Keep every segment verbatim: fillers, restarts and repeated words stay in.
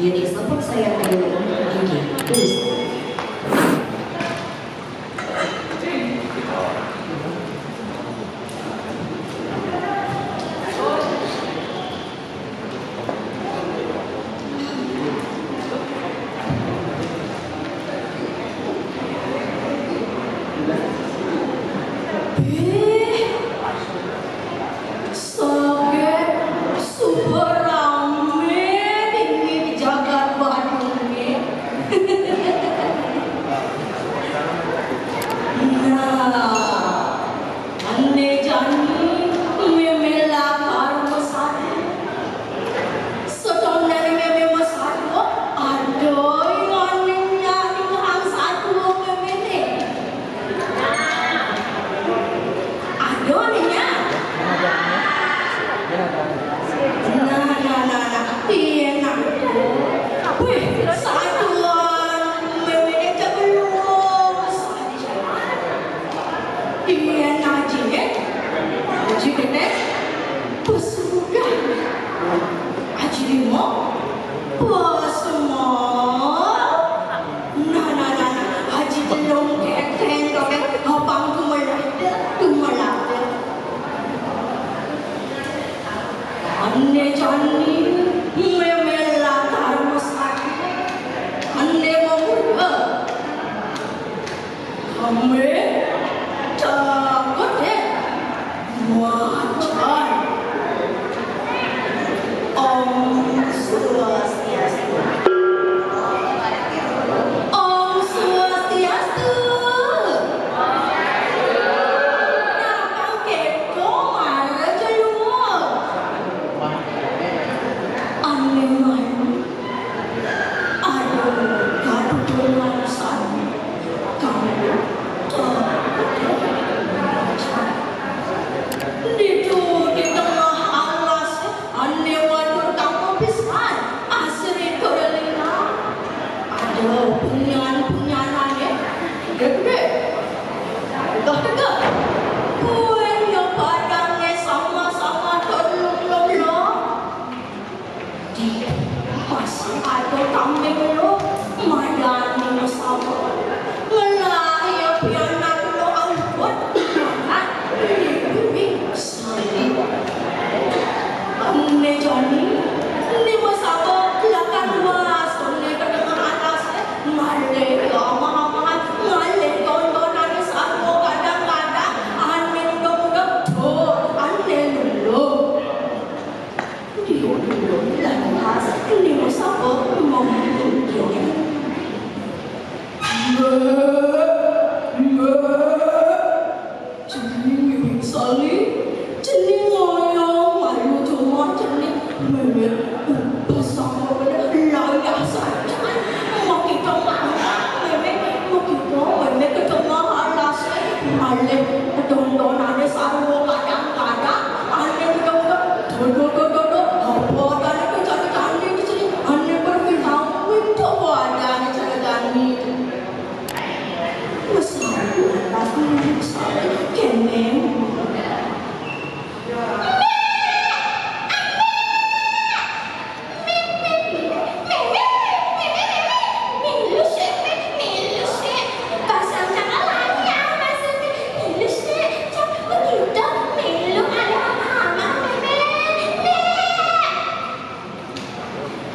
Yeni support saya dulu. Oke, terus. Eh, saget super rame dingin jagat Badung nih. Nah, ane jani mémé lakar masadu. Sedeng dari mémé masadu, ada yang ningehang sadu mémé né. Ada nih ya. Nah, nah, nah, nah. Iya, nah. Wih, sadu mémé né jagelung. Iya, nah, Aji, ya. Aji Ketek, pesudah. Aji Limo, pesemol. Nah, nah, nah, nah. Aji Telung Keteng, Keteng. Abang tuh melada, tuh melada. Ane jani mémé lakar masadu. Ane mau muda. Kami takut ya. Wajar. Om Swastiastu. Om Swastiastu. Napa kéto mara celuk? Ane malu. Aduh, katuturan sadu. Kamu. Ditu di tengah alas, ane wadur kampung pisan, asri Karolina. Ada punyan-punyanane, gedé-gedé. Tegeh-tegeh. Kuenya padane sama-sama terlum-lum. Di, masih ada kambing lo, madani sama. Ngelah ya pianak lo angkut, makan, beli-beli, sayang. Ane jani, ane masaba, lakar luas, ane ka tengah alas, ngalih ka amah-amahan, ngalih ka don-donan, sarwa kadang-kadang, ane muda-muda, tur, ane luluh. Dia luluh, lakar luas, ane masaba, mangkin dia. Mbak, mbak. Cening ngiring salin, cening ngoyong, malu cuma cening mémé. Pasang bébék layah sajan, makita mangkang mémé, makita mémé ka tengah alas, malih don-donané sarwa kadang-kadang, ané muda-muda, dodo, dodo, dodo, apa adané ka cara tani di sini, ané berpinang, itu adané cara tani. Masih ada, masih ada, kéné.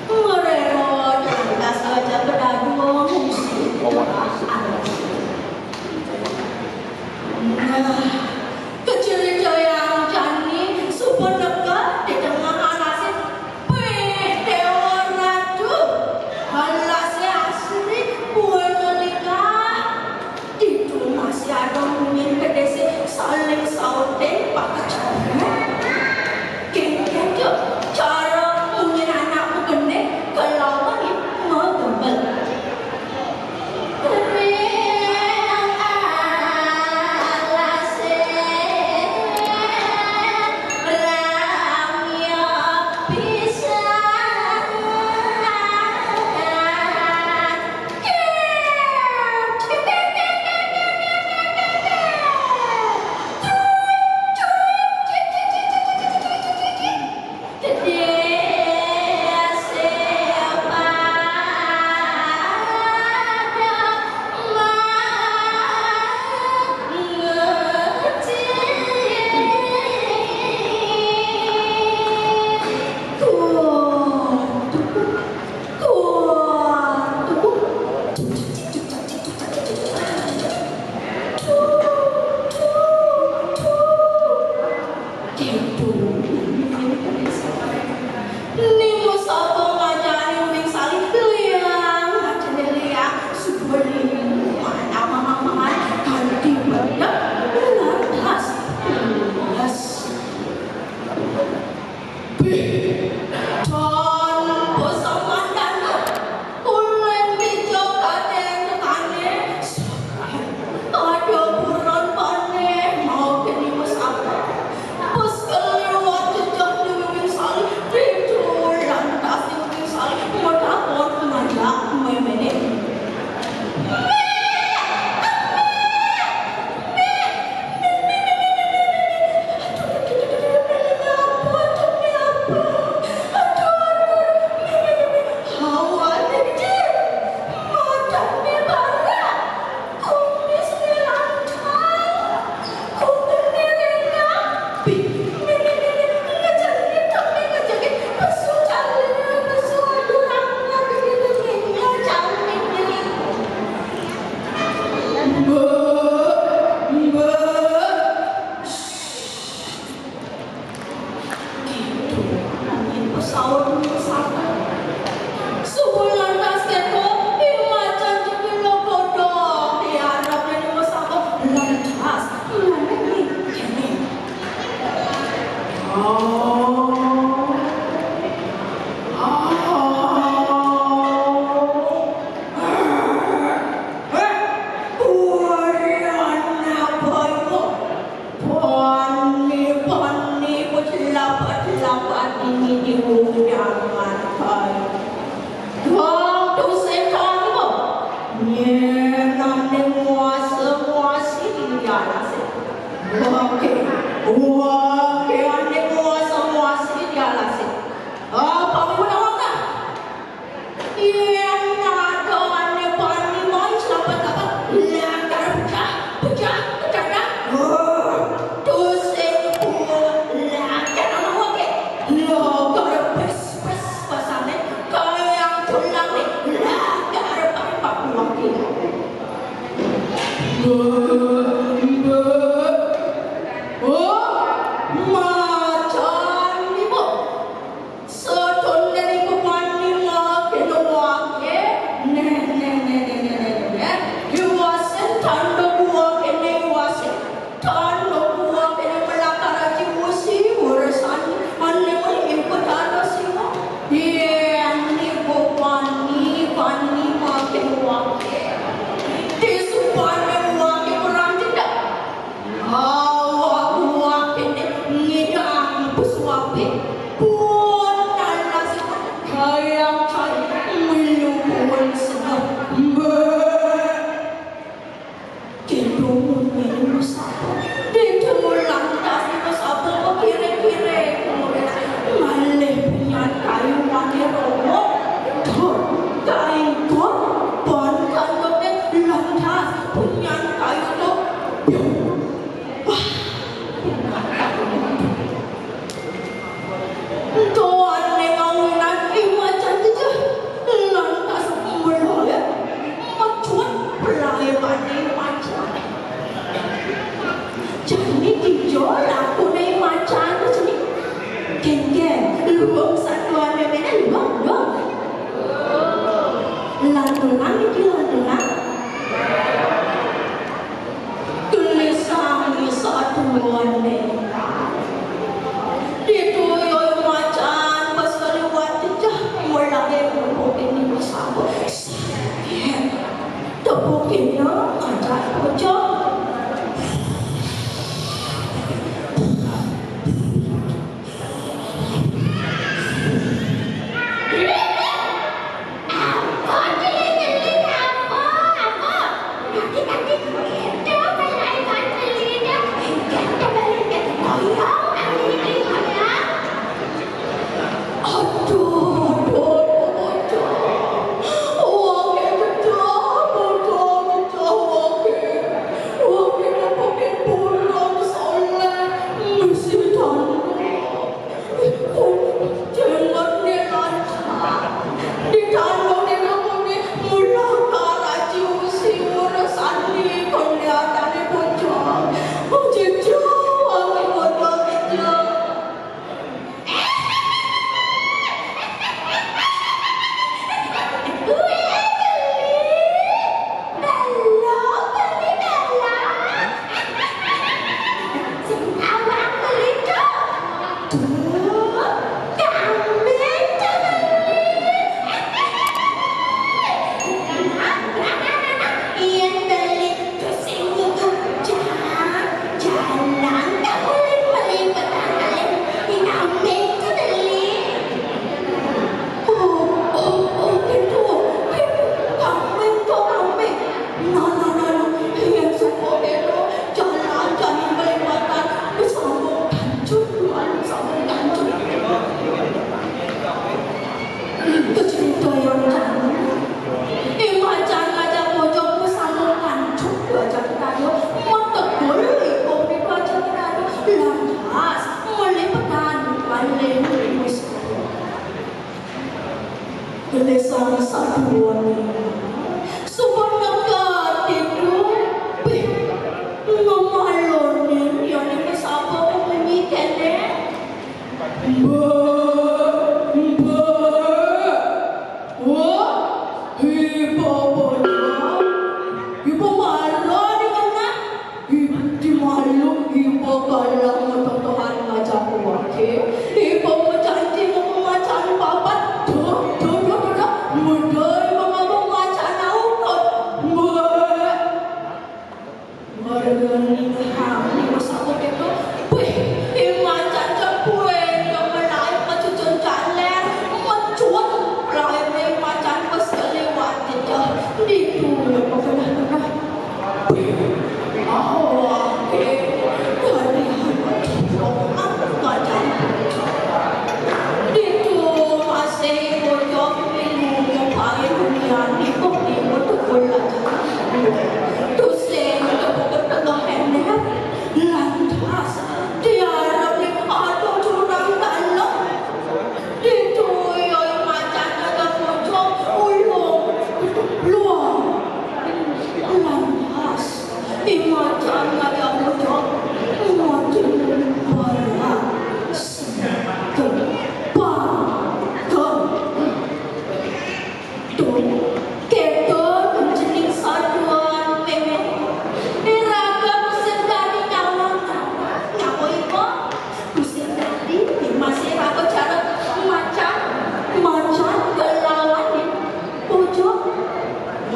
Ngererot, lantas aja bedadua ngungsi. Mbok, oh, macan ibu. Setunde ibu wani ngakene wake. Neh, neh, neh, neh, neh, neh, neh, neh. Iwasen tando buwakene iwasen. Tando buwakene melakar aji usi urusan. Mane mane ibu tando simo. Iye, ani ibu wani, wani ngakene wake. Disupane wake berang tidak. Awak buah kene ngidang pesuapi pun nanas kayang cai melu pun sengah. Mbak. Kendo munyi musafir. Ditu lantas musafir kire-kire. Malih punyan kayu mane romo. Tur kaingkut pon kandoke lantas punyan kayu tu. Wah. Tuan nengaunan imacan jejeh. Lantas mulai macuan pelai pada imacan. Jani kijo lakune imacan tu sini. Geng-geng, luwung satuan memene luwung, luwung. Lantunan iki lantunan. Tulisan satuane. Dituyo macan pas kaliwat jejeh mulai mlebu ini bersama. Tepukin ya, macan pojok.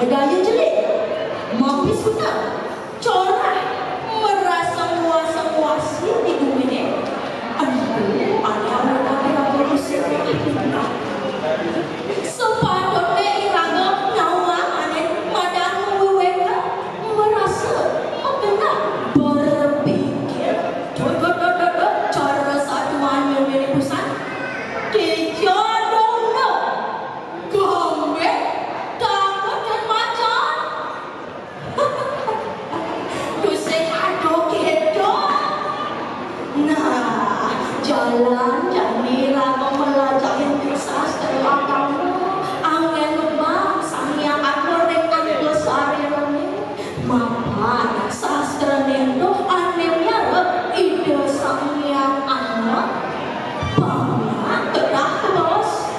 Daya jelik, mampis bener, corah, merasa nguasa-nguasi di dunia. Aduh, ada orang lagi revolusi. Sepatutnya iraga nyawang ané madan wiwéka, merasa magenah berpikir. Dot, dot, dot, dot, dot, cara satuan nyumbini pusat. Dija dong, dong. Gambek, takut dan macan. Tusing aduh gitu. Nah, jalan jani lamun melajahin sastra agama, anggén numbang Sang Hyang Atma ring angga sarirané. Mapan sastrané ento ané miara Ida Sang Hyang Atma, pamah kedah kabaos.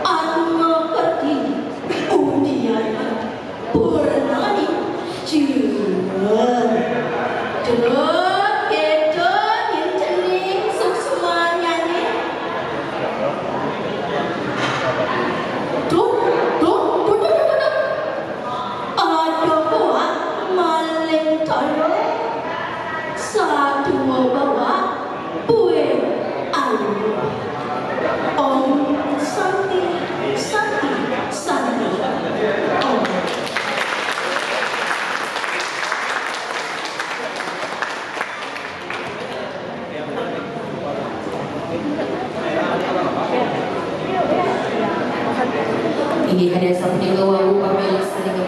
Atma Kerthi Udiana Purnani. Jero. Duh, kéto nyen cening suksmanyané. Duh, duh, duh, duh, duh, duh. Ada buah maling tolong. Satua bawa Buin ayu. Om Santi, Santi, Santi. Om. Inggih, hadiah sapunika wau pamela sané